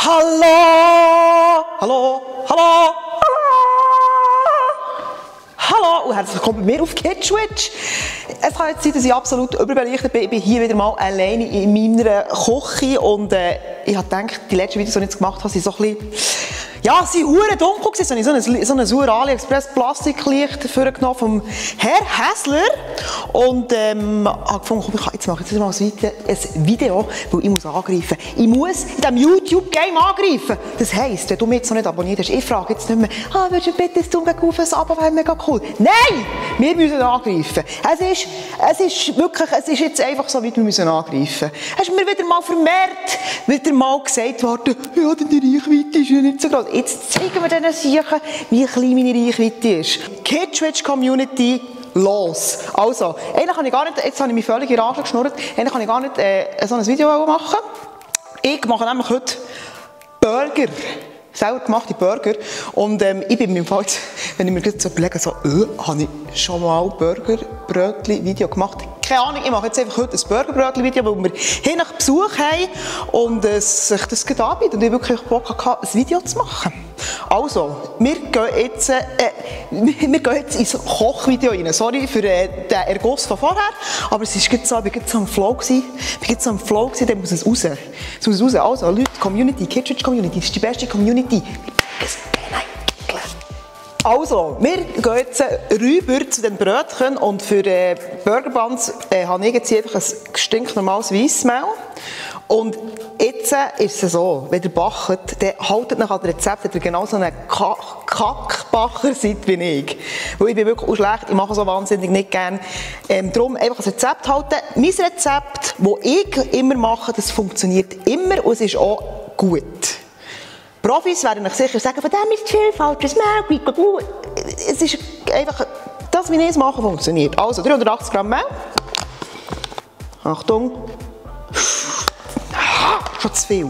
Hallo! Hallo! Hallo! Hallo und herzlich willkommen bei mir auf KidSwitch. Es kann jetzt sein, dass ich absolut überbelichtet bin. Ich bin hier wieder mal alleine in meiner Küche und ich habe gedacht, die letzten Videos, die ich jetzt gemacht habe, sind so ein bisschen... Ja, sie waren verdammt dunkel gewesen. Jetzt habe ich so ein sauer AliExpress Plastiklicht vorgenommen vom Herr Häsler und habe gefunden, komm, jetzt mache ich mal ein Video, weil ich muss angreifen. Ich muss in diesem YouTube-Game angreifen. Das heisst, wenn du mich jetzt noch nicht abonniert hast, ich frage jetzt nicht mehr, würdest du bitte das Daumen auf ein Abo, wäre mega cool. Nein! Wir müssen angreifen. Es ist jetzt einfach so, wie wir müssen angreifen. Es ist mir wieder mal gesagt worden, ja, die Reichweite ist ja nicht so groß. Jetzt zeigen wir diesen Sichern, wie klein meine Reichweite ist. KidSwitch Community, los! Also, eigentlich kann ich gar nicht, jetzt habe ich mich völlig in Rage geschnurrt, eigentlich kann ich gar nicht so ein Video machen. Ich mache nämlich heute Burger. Selber gemachte Burger. Und ich bin mir im Fall, wenn ich mir jetzt so überlege, habe ich schon mal Burgerbrötchen-Video gemacht? Keine Ahnung, ich mache jetzt einfach heute ein Burgerbrötchen-Video, weil wir hier nach Besuch haben und sich das gerade anbietet und ich wirklich Bock hatte, ein Video zu machen. Also, wir gehen jetzt ins Kochvideo rein. Sorry für den Erguss von vorher, aber es ist so, ich war gerade so am Flow gewesen, dann muss es raus. Also, Leute, Community, KidSwitch Community, das ist die beste Community. Also, wir gehen jetzt rüber zu den Brötchen und für Burger Buns habe ich jetzt einfach ein stinknormales Weissmehl. Und jetzt ist es so, wenn ihr backt, dann haltet nach dem Rezept, dass ihr genau so einen Kackbacher seid wie ich. Weil ich bin wirklich auch schlecht, ich mache so wahnsinnig nicht gerne. Darum einfach das Rezept halten. Mein Rezept, das ich immer mache, das funktioniert immer und es ist auch gut. Profis werden euch sicher sagen, von dem ist viel falsch, das Mehl, es ist einfach, das, wie ich es mache, funktioniert. Also 380 Gramm Mehl. Achtung. Schon zu viel.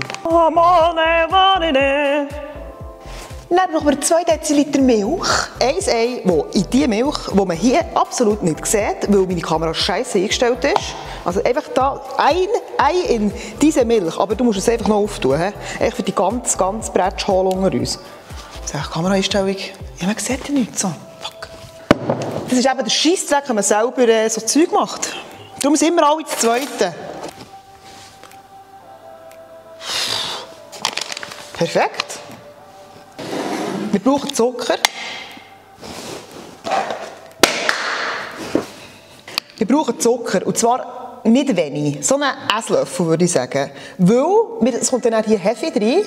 Dann noch 2 Deziliter Milch. Ein Ei, das in die Milch, die man hier absolut nicht sieht, weil meine Kamera scheiße eingestellt ist. Also einfach da ein Ei in diese Milch. Aber du musst es einfach noch auftun. Echt für die ganz Bretschhole unter uns. Das ist eine Kameraeinstellung. Ja, man sieht ja nichts so. Fuck. Das ist eben der Scheissdreck, wenn man selber so Zeug macht. Darum sind wir alle das Zweite. Perfekt. Wir brauchen Zucker. Wir brauchen Zucker, und zwar nicht wenig, so einen Esslöffel würde ich sagen. Weil es kommt dann hier Hefe rein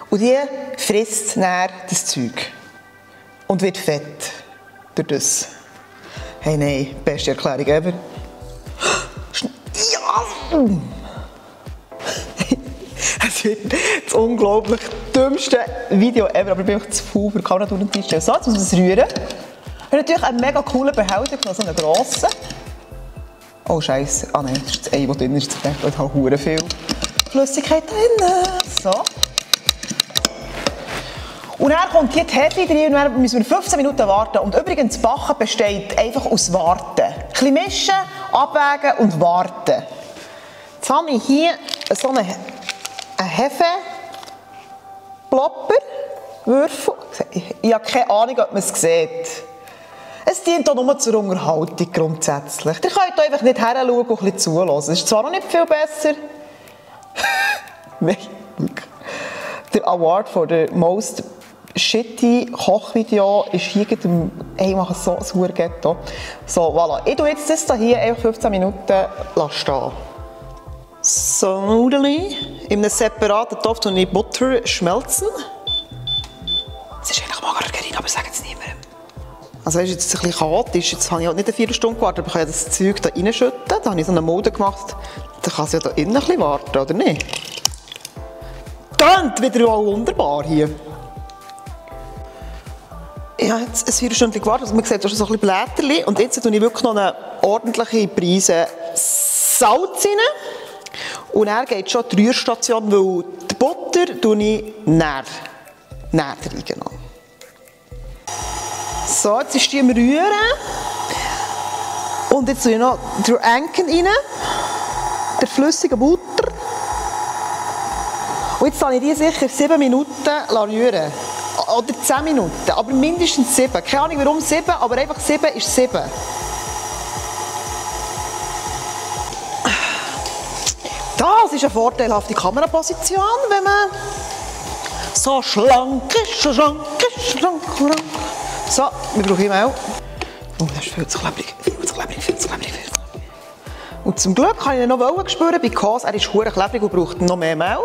und die frisst dann das Zeug. Und wird fett durch das. Hey, nein, beste Erklärung ever. Ja! Es wird das unglaublich dümmste Video ever, aber ich bin zu faul für die Kamera durchzustellen. So, jetzt muss man es rühren. Ich habe natürlich einen mega coolen Behälter, so einen grossen. Oh Scheiße, nein, das ist das Ei, das drin ist. Ich habe verdammt viel Flüssigkeit drin. So. Und dann kommt hier die Hefe rein und dann müssen wir 15 Minuten warten. Und übrigens, das Backen besteht einfach aus Warten. Ein bisschen mischen, abwägen und warten. Jetzt habe ich hier so einen Hefeplopper-Würfel. Ich habe keine Ahnung, ob man es sieht. Es dient auch nur zur Unterhaltung grundsätzlich. Ihr könnt einfach nicht heranschauen und ein bisschen zuhören. Es ist zwar noch nicht viel besser. Nein. Der Award für das most shitty Kochvideo ist hier dem, hey, ich mache so ein Ghetto. So, voilà. Ich tue jetzt das hier einfach 15 Minuten stehen. So, Nudeln. In einem separaten Topf tue ich Butter schmelzen. Es ist eigentlich Margarine, aber sagen es niemandem. Also weißt, jetzt ist es ein bisschen chaotisch. Jetzt habe ich halt nicht eine 4 Stunden gewartet, aber ich kann ja das Zeug da reinschütten. Da habe ich so eine Mode gemacht. Dann kann es ja da innen ein bisschen warten, oder nicht? Tönt wieder auch wunderbar hier. Ich habe jetzt ein 4 Stunden gewartet. Also man sieht, da ist so ein bisschen Blätterchen. Und jetzt tue ich wirklich noch eine ordentliche Prise Salz rein. Und dann geht schon die Rührstation, weil die Butter tue ich näher reingenommen. So, jetzt ist die am Rühren. Und jetzt tue ich noch den Enken rein, der flüssigen Butter. Und jetzt lasse ich die sicher 7 Minuten rühren. Oder 10 Minuten, aber mindestens 7. Keine Ahnung warum 7, aber einfach 7 ist 7. Das ist eine vorteilhafte Kameraposition, wenn man so schlank ist. So, wir brauchen Mehl. Oh, das ist viel zu klebrig. Und zum Glück habe ich ihn noch spüren, because er ist verdammt klebrig und braucht noch mehr Mehl.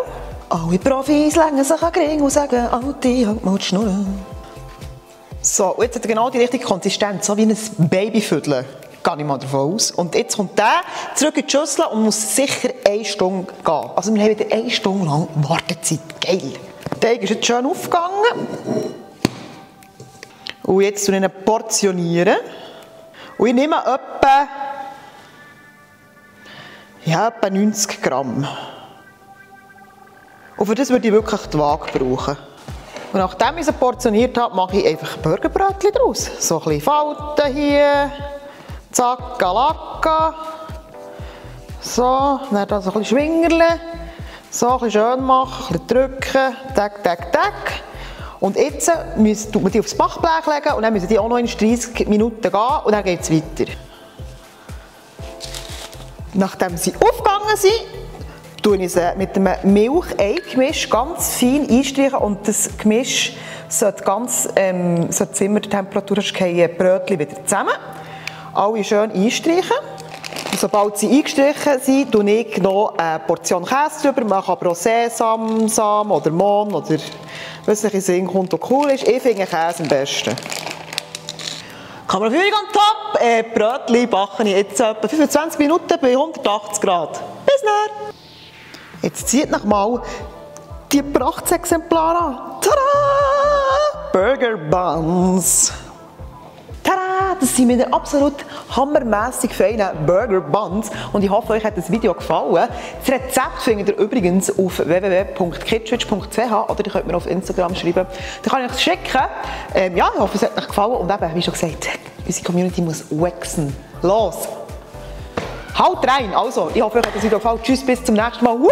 Alle Profis legen sich an den Ring und sagen, Alte, halt mal die Schnur. So, und jetzt hat er genau die richtige Konsistenz, so wie ein Babyfüdler. Gehe ich mal davon aus. Und jetzt kommt der zurück in die Schüssel und muss sicher 1 Stunde gehen. Also wir haben wieder 1 Stunde lang Wartezeit. Geil. Der Teig ist jetzt schön aufgegangen. Und jetzt tue ich ihn portionieren. Und ich nehme etwa 90 Gramm. Und für das würde ich wirklich die Waage brauchen. Und nachdem ich sie portioniert habe, mache ich einfach Burgerbrötchen daraus. So ein bisschen Falten hier. Zack, Galacka. So, dann da so ein bisschen schwingerle. So, ein bisschen schön machen, ein bisschen drücken. Tack, tack, tack. Und jetzt tut man die aufs Backblech legen und dann müssen die auch noch in 30 Minuten gehen und dann geht es weiter. Nachdem sie aufgegangen sind, tue ich sie mit einem Milch-Ei-Gemisch ganz fein einstreichen und das Gemisch sollte Zimmertemperatur fallen, Brötchen wieder zusammen. Alle schön einstreichen. Und sobald sie eingestrichen sind, tue ich noch eine Portion Käse drüber. Man kann aber auch Sesamsamen oder Mohn oder was in den Sinn kommt, was cool ist. Ich finde Käse am besten. Kameraführung on top. Brötchen backe ich jetzt etwa 25 Minuten bei 180 Grad. Bis dann. Jetzt zieht noch mal die Prachtexemplare an. Tada! Burger Buns. Tada! Das sind meine absolut hammermässig feinen Burger Buns. Und ich hoffe, euch hat das Video gefallen. Das Rezept findet ihr übrigens auf www.kitschwitch.ch oder ihr könnt mir auf Instagram schreiben. Dann kann ich es schicken. Ja, ich hoffe, es hat euch gefallen. Und eben, wie schon gesagt, unsere Community muss wachsen. Los! Haut rein! Also, ich hoffe, euch hat das Video gefallen. Tschüss, bis zum nächsten Mal. Woo!